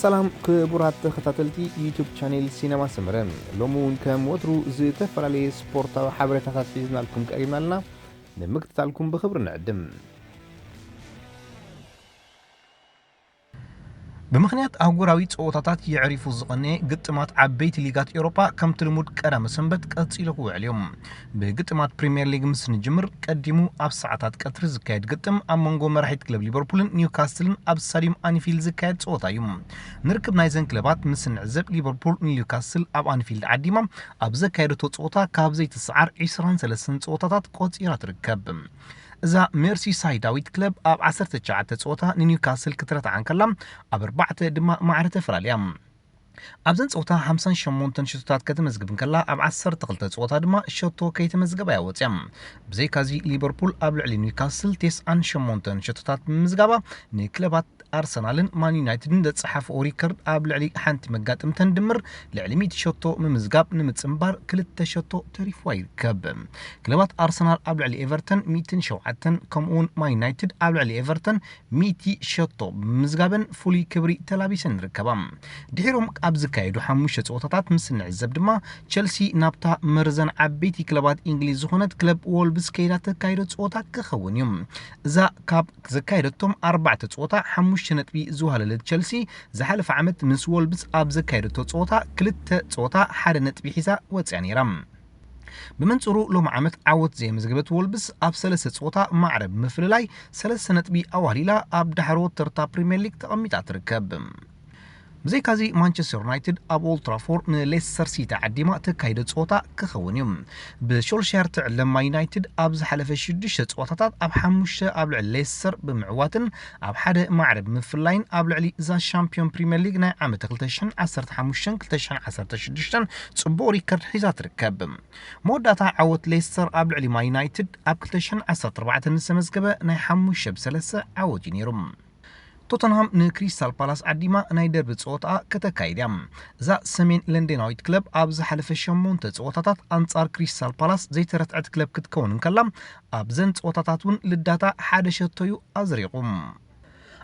ሰላም ክቡራት ተኸታተልቲ ዩቱብ ቻኔል ሲነማ ሰመረ፣ ሎሚ እውን ከም ወትሩ ዝተፈላለየ ስፖርታዊ ሓበሬታታት ሒዝናልኩም ቀሪብና ኣለና። ንምክትታልኩም ብኽብሪ ንዕድም። ብምኽንያት ኣህጉራዊ ጸወታታት የዕሪፉ ዝቐነየ ግጥማት ዓበይቲ ሊጋት ኤውሮጳ ከምቲ ልሙድ ቀዳመ ሰንበት ቀጺሉ ክውዕል እዩ። ብግጥማት ፕሪምየር ሊግ ምስ ንጅምር ቀዲሙ ኣብ ሰዓታት ቀትሪ ዝካየድ ግጥም ኣብ መንጎ መራሒት ክለብ ሊቨርፑልን ኒውካስትልን ኣብ ስታዲየም ኣንፊልድ ዝካየድ ጸወታ እዩ። ንርክብ ናይዘን ክለባት ምስ ንዕዘብ ሊቨርፑል ንኒውካስትል ኣብ ኣንፊልድ ዓዲማ ኣብ ዘካየደቶ ጸወታ ካብ ዘይትሰዓር ዕስራን ሰለስተን ጸወታታት ቆጺራ ትርከብ። እዛ ሜርሲሳይዳዊት ክለብ ኣብ ዓሰርተ ትሽዓተ ጸወታ ንኒውካስል ክትረትዓ እንከላ ኣብ ኣርባዕተ ድማ ማዕረ ተፈላልያ። ኣብዘን ጸወታ ሓምሳን ሸሞንተን ሽቶታት ከተመዝግብ እንከላ ኣብ ዓሰርተ ክልተ ጸወታ ድማ ሸቶ ከይተመዝገባ እያ ወጽያ። ብዘይካዚ ሊቨርፑል ኣብ ልዕሊ ኒውካስል ተስዓን ሸሞንተን ሸቶታት ብምምዝጋባ ንክለባት ኣርሰናልን ማን ዩናይትድን ዘጸሓፍኦ ሪከርድ ኣብ ልዕሊ ሓንቲ መጋጥምተን ድምር ልዕሊ ሚእቲ ሸቶ ምምዝጋብ ንምጽንባር ክልተ ሸቶ ተሪፍዋ ይርከብ። ክለባት ኣርሰናል ኣብ ልዕሊ ኤቨርተን ሚእትን ሸውዓተን ከምኡውን ማን ዩናይትድ ኣብ ልዕሊ ኤቨርተን ሚእቲ ሸቶ ብምምዝጋበን ፍሉይ ክብሪ ተላቢሰን ይርከባ። ድሒሮም ኣብ ዝካየዱ ሓሙሽተ ጸወታታት ምስ እንዕዘብ ድማ ቸልሲ ናብታ መርዘን ዓበይቲ ክለባት እንግሊዝ ዝኾነት ክለብ ዎልቭስ ከይዳ ተካይዶ ጸወታ ክኸውን እዩ። እዛ ካብ ዘካየደቶም ኣርባዕተ ጸወታ ሓሙሽተ ነጥቢ ዝዋሃለለት ቸልሲ ዝሓለፈ ዓመት ምስ ዎልቭስ ኣብ ዘካየደቶ ጸወታ ክልተ ጸወታ ሓደ ነጥቢ ሒዛ ወጽያ ነይራ። ብመንጽሩ ሎሚ ዓመት ዓወት ዘየመዝገበት ዎልቭስ ኣብ ሰለስተ ጸወታ ማዕረ ብምፍልላይ ሰለስተ ነጥቢ ኣዋህሊላ ኣብ ዳሕረዎት ተርታ ፕሪምየር ሊግ ተቐሚጣ ትርከብ። ብዘይካዚ ማንቸስተር ዩናይትድ ኣብ ኦልድ ትራፎርድ ንሌስተር ሲቲ ዓዲማ ተካይዶ ጸወታ ክኸውን እዩ። ብሾልሻየር ትዕለም ማን ዩናይትድ ኣብ ዝሓለፈ ሽዱሽተ ጸወታታት ኣብ ሓሙሽተ ኣብ ልዕሊ ሌስተር ብምዕዋትን ኣብ ሓደ ማዕረ ብምፍላይን ኣብ ልዕሊ እዛ ሻምፒዮን ፕሪምየር ሊግ ናይ ዓመት ክልተ ሽሕን ዓሰርተ ሓሙሽተን ክልተ ሽሕን ዓሰርተ ሽዱሽተን ጽቡቕ ሪከርድ ሒዛ ትርከብ። መወዳእታ ዓወት ሌስተር ኣብ ልዕሊ ማን ዩናይትድ ኣብ ክልተ ሽሕን ዓሰርተ ኣርባዕተን ዝተመዝገበ ናይ ሓሙሽተ ብሰለስተ ዓወት እዩ ነይሩ። ቶተንሃም ንክሪስታል ፓላስ ዓዲማ ናይ ደርቢ ጸወታኣ ከተካይድ እያ። እዛ ሰሜን ለንደናዊት ክለብ ኣብ ዝሓለፈ ሸሞንተ ጸወታታት ኣንጻር ክሪስታል ፓላስ ዘይተረትዐት ክለብ ክትከውን እንከላ ኣብዘን ጸወታታት እውን ልዳታ ሓደ ሸቶ እዩ ኣዝሪቑ።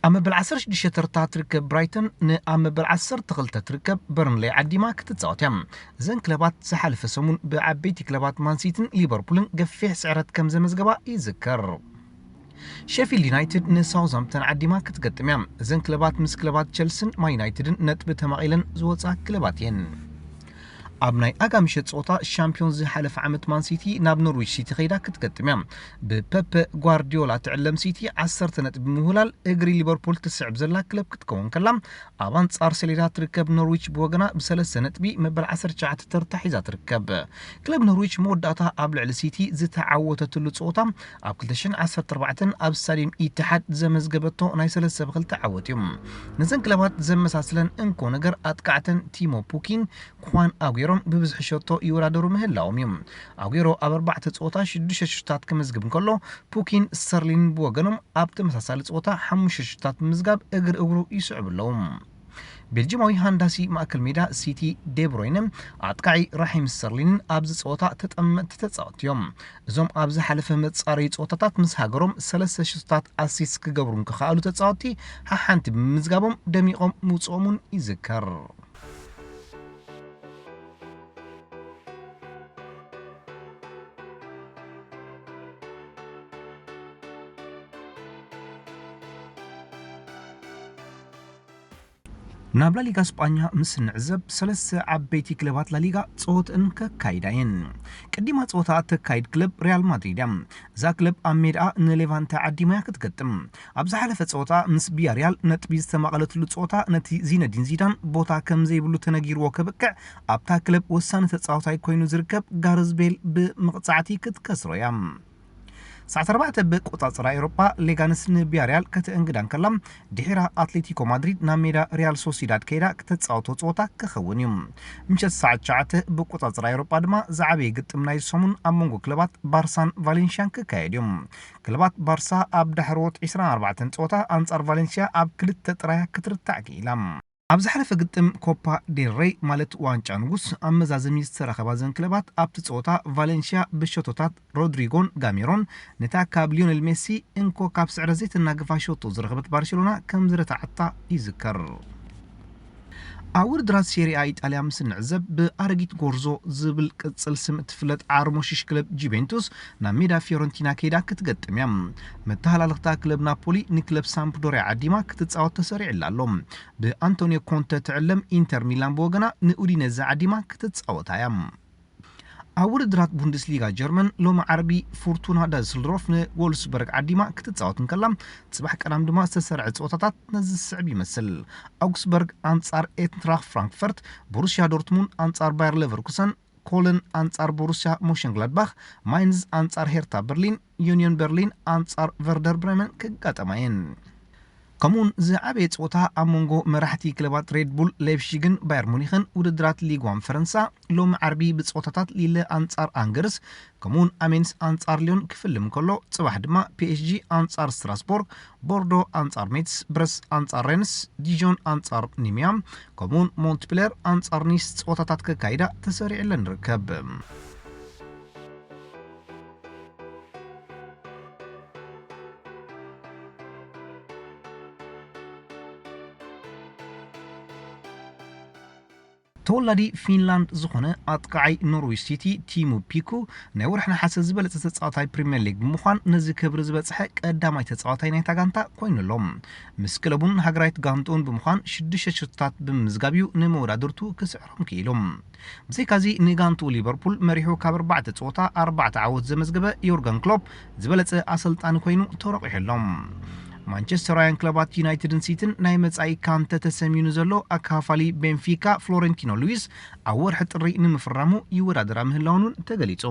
ኣብ መበል ዓሰርተ ሽዱሽተ ተርታ ትርከብ ብራይተን ንኣብ መበል ዓሰርተ ክልተ ትርከብ በርንሌይ ዓዲማ ክትጻወት እያ። እዘን ክለባት ዝሓለፈ ሰሙን ብዓበይቲ ክለባት ማንሲቲን ሊቨርፑልን ገፊሕ ስዕረት ከም ዘመዝገባ ይዝከር። ሼፊልድ ዩናይትድ ንሳውዝሃምፕተን ዓዲማ ክትገጥም እያ። እዘን ክለባት ምስ ክለባት ቸልስን ማን ዩናይትድን ነጥቢ ተማቒለን ዝወጻ ክለባት እየን። ኣብ ናይ ኣጋምሸት ጸወታ ሻምፒዮን ዝሓለፈ ዓመት ማን ሲቲ ናብ ኖርዊች ሲቲ ከይዳ ክትገጥም እያ። ብፐፐ ጓርዲዮላ ትዕለም ሲቲ ዓሰርተ ነጥቢ ብምውላል እግሪ ሊቨርፑል ትስዕብ ዘላ ክለብ ክትከውን ከላ ኣብ ኣንጻር ሰሌዳ ትርከብ ኖርዊች ብወገና ብሰለስተ ነጥቢ መበል ዓሰርተ ትሽዓተ ተርታ ሒዛ ትርከብ። ክለብ ኖርዊች መወዳእታ ኣብ ልዕሊ ሲቲ ዝተዓወተትሉ ጸወታ ኣብ ክልተ ሽሕን ዓሰርተ ኣርባዕተን ኣብ ስታዲየም ኢትሓድ ዘመዝገበቶ ናይ ሰለስተ ብክልተ ዓወት እዩ። ነዘን ክለባት ዘመሳስለን እንኮ ነገር ኣጥቃዕተን ቲሞ ፑኪን ኳን ኣጉሮን ብብዝሒ ሸቶ ይወዳደሩ ምህላዎም እዩ። ኣጉሮ ኣብ ኣርባዕተ ጸወታ ሽዱሽተ ሽታት ክምዝግብ እንከሎ ፑኪን ስተርሊን ብወገኖም ኣብ ተመሳሳሊ ጸወታ ሓሙሽተ ሽታት ብምዝጋብ እግሪ እግሩ ይስዕቡ ኣለዉ። ቤልጂማዊ ሃንዳሲ ማእከል ሜዳ ሲቲ ዴብሮይነ ኣጥቃዒ ራሒም ስተርሊንን ኣብዚ ጸወታ ተጠመጥቲ ተጻወትቲ እዮም። እዞም ኣብ ዝሓለፈ መጻረዪ ጸወታታት ምስ ሃገሮም ሰለስተ ሽቶታት ኣሲስት ክገብሩ እንክኸኣሉ ተጻወትቲ ሓሓንቲ ብምምዝጋቦም ደሚቖም ምውጽኦምን ይዝከር። ናብ ላሊጋ ስጳኛ ምስ ንዕዘብ ሰለስተ ዓበይቲ ክለባት ላሊጋ ጸወትእን ከካይዳ እየን። ቅዲማ ጸወታ ተካይድ ክለብ ሪያል ማድሪድ እያ። እዛ ክለብ ኣብ ሜድኣ ንሌቫንተ ዓዲማያ ክትገጥም። ኣብ ዝሓለፈ ጸወታ ምስ ቢያሪያል ነጥቢ ዝተማቐለትሉ ጸወታ ነቲ ዚነዲን ዚዳን ቦታ ከም ዘይብሉ ተነጊርዎ ከብቅዕ ኣብታ ክለብ ወሳኒ ተጻዋታይ ኮይኑ ዝርከብ ጋርዝ ቤል ብምቕጻዕቲ ክትከስሮ እያ። ሰዓት ኣርባዕተ ብቆጻጽራ ኤውሮጳ ሌጋንስ ንቢያሪያል ከተእንግዳ እንከላ ድሒራ ኣትሌቲኮ ማድሪድ ናብ ሜዳ ሪያል ሶሲዳድ ከይዳ ክተጻወቶ ጸወታ ክኸውን እዩ። ምሸት ሰዓት ትሽዓተ ብቆጻጽራ ኤውሮጳ ድማ ዝዓበየ ግጥም ናይ ሰሙን ኣብ መንጎ ክለባት ባርሳን ቫሌንሽያን ክካየድ እዩ። ክለባት ባርሳ ኣብ ዳሕረዎት ዕስራን ኣርባዕተን ጸወታ ኣንጻር ቫሌንሽያ ኣብ ክልተ ጥራያ ክትርታዕ ክኢላ። ኣብ ዝሓለፈ ግጥም ኮፓ ዴል ሬይ ማለት ዋንጫ ንጉስ ኣብ መዛዘሚ ዝተረኸባ ዘን ክለባት ኣብቲ ጸወታ ቫሌንሽያ ብሸቶታት ሮድሪጎን ጋሜሮን ነታ ካብ ሊዮኔል ሜሲ እንኮ ካብ ስዕረት ዘይተናግፋ ሸቶ ዝረኸበት ባርሴሎና ከም ዝረታዓታ ይዝከር። ኣብ ውድድራት ሴሪኣ ኢጣልያ ምስ እንዕዘብ፣ ብኣረጊት ጎርዞ ዝብል ቅጽል ስም እትፍለጥ ዓርሞሽሽ ክለብ ጁቬንቱስ ናብ ሜዳ ፊዮረንቲና ከይዳ ክትገጥም እያ። መተሃላለኽታ ክለብ ናፖሊ ንክለብ ሳምፕዶርያ ዓዲማ ክትጻወት ተሰሪዕላ ኣሎ። ብኣንቶኒዮ ኮንተ ትዕለም ኢንተር ሚላን ብወገና ንኡዲነዘ ዓዲማ ክትጻወታ እያ። ኣብ ውድድራት ቡንደስሊጋ ጀርመን ሎሚ ዓርቢ ፉርቱና ዳስልዶርፍ ንዎልስበርግ ዓዲማ ክትጻወት እንከላ፣ ጽባሕ ቀዳም ድማ ዝተሰርዐ ጸወታታት ነዚ ዝስዕብ ይመስል። ኣውግስበርግ ኣንጻር ኤንትራኽ ፍራንክፈርት፣ ቦሩስያ ዶርትሙንድ ኣንጻር ባየር ሌቨርኩሰን፣ ኮለን ኣንጻር ቦሩስያ ሞሸንግላድባኽ፣ ማይንዝ ኣንጻር ሄርታ በርሊን፣ ዩኒዮን በርሊን ኣንጻር ቨርደር ብሬመን ክጋጠማ እየን። ከምኡውን ዝዓበየ ጸወታ ኣብ መንጎ መራሕቲ ክለባት ሬድ ቡል ሌፕሺግን ባየር ሙኒኽን ውድድራት ሊግ ዋን ፈረንሳ ሎሚ ዓርቢ ብጸወታታት ሊለ ኣንጻር ኣንገርስ ከምኡውን ኣሜንስ ኣንጻር ሊዮን ክፍልም ከሎ፣ ጽባሕ ድማ ፒኤስጂ ኣንጻር ስትራስቦርግ፣ ቦርዶ ኣንጻር ሜትስ፣ ብረስ ኣንጻር ሬንስ፣ ዲጆን ኣንጻር ኒሚያ ከምኡውን ሞንትፕሌር ኣንጻር ኒስ ጸወታታት ከካይዳ ተሰሪዕለን ይርከብ። ተወላዲ ፊንላንድ ዝኾነ ኣጥቃዓይ ኖርዊች ሲቲ ቲሙ ፒኩ ናይ ወርሒ ነሓሰ ዝበለጸ ተጻዋታይ ፕሪምየር ሊግ ብምዃን ነዚ ክብሪ ዝበጽሐ ቀዳማይ ተጻዋታይ ናይታ ጋንታ ኮይኑ ኣሎ። ምስ ክለቡን ሃገራዊት ጋንትኡን ብምዃን ሽዱሽተ ሽቶታት ብምምዝጋብ እዩ ንመወዳድርቱ ክስዕሮም ክኢሉ። ብዘይካዚ ንጋንትኡ ሊቨርፑል መሪሑ ካብ ኣርባዕተ ጸወታ ኣርባዕተ ዓወት ዘመዝገበ ዮርገን ክሎፕ ዝበለጸ ኣሰልጣኒ ኮይኑ ተረቂሑ ኣሎ። ማንቸስተራውያን ክለባት ዩናይትድን ሲቲን ናይ መጻኢ ካንተ ተሰምዩ ንዘሎ ኣካፋሊ ቤንፊካ ፍሎሬንቲኖ ሉዊስ ኣብ ወርሒ ጥሪ ንምፍራሙ ይወዳደራ ምህላወን እውን ተገሊጹ።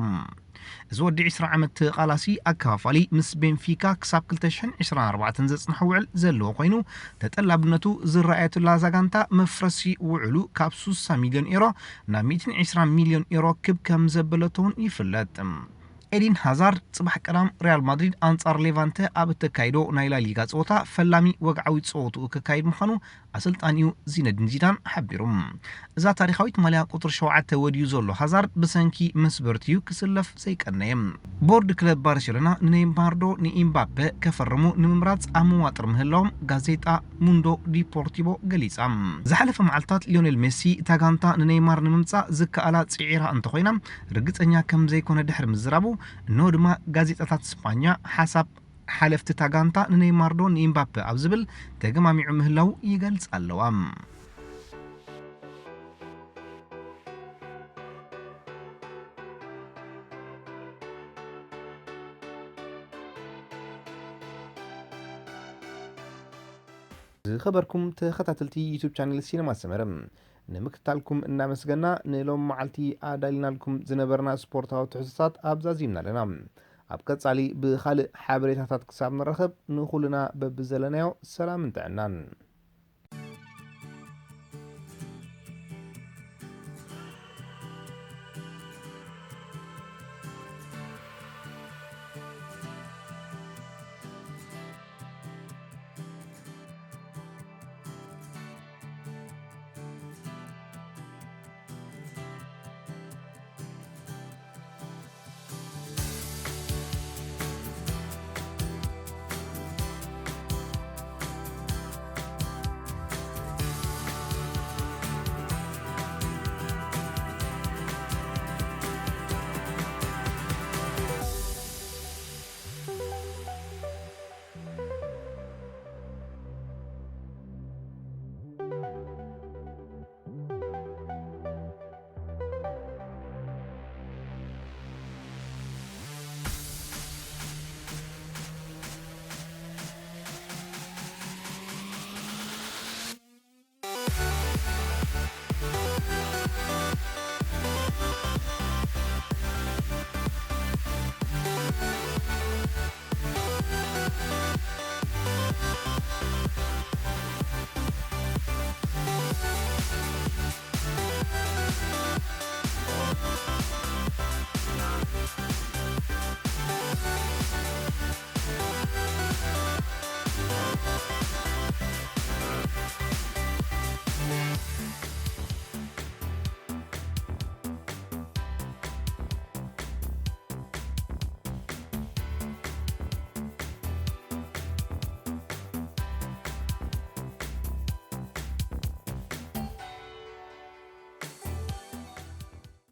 እዚ ወዲ ዕስራ ዓመት ተቓላሲ ኣካፋሊ ምስ ቤንፊካ ክሳብ ክልተ ሽሕን ዕስራን ኣርባዕተን ዘጽንሖ ውዕል ዘለዎ ኮይኑ፣ ተጠላብነቱ ዝረኣየትላ እዛ ጋንታ መፍረሲ ውዕሉ ካብ ስሳ ሚልዮን ኤሮ ናብ ሚእትን ዕስራን ሚልዮን ኤሮ ክብ ከም ዘበለቶ እውን ይፍለጥ። ኤዲን ሃዛርድ ጽባሕ ቀዳም ሪያል ማድሪድ ኣንጻር ሌቫንተ ኣብ እተካይዶ ናይ ላሊጋ ጸወታ ፈላሚ ወግዓዊ ጸወትኡ ክካይድ ምዃኑ ኣሰልጣኒኡ ዚነዲን ዚዳን ሓቢሩ። እዛ ታሪኻዊት ማልያ ቁጽሪ ሸውዓተ ወድዩ ዘሎ ሃዛርድ ብሰንኪ መስበርቲ እዩ ክስለፍ ዘይቀነየ። ቦርድ ክለብ ባርሴሎና ንኔይማርዶ ንኢምባፔ ከፈርሙ ንምምራጽ ኣብ መዋጥር ምህላዎም ጋዜጣ ሙንዶ ዲፖርቲቮ ገሊጻ። ዝሓለፈ መዓልታት ሊዮኔል ሜሲ እታ ጋንታ ንኔይማር ንምምጻእ ዝከኣላ ጽዒራ እንተኾይና፣ ርግጸኛ ከም ዘይኮነ ድሕሪ ምዝራቡ፣ እንሆ ድማ ጋዜጣታት ስጳኛ ሓሳብ ሓለፍቲ እታ ጋንታ ንኔይማርዶ ንኢምባፔ ኣብ ዝብል ተገማሚዑ ምህላው ይገልጻ ኣለዋ። ዝኸበርኩም ተኸታተልቲ ዩቱብ ቻነል ሲነማ ሰመረ፣ ንምክትታልኩም እናመስገና፣ ንሎም መዓልቲ ኣዳሊናልኩም ዝነበርና ስፖርታዊ ትሕዝቶታት ኣብዛዚምና ኣለና። ኣብ ቀጻሊ ብኻልእ ሓበሬታታት ክሳብ ንራኸብ፣ ንኹልና በብዘለናዮ ሰላምን ጥዕናን።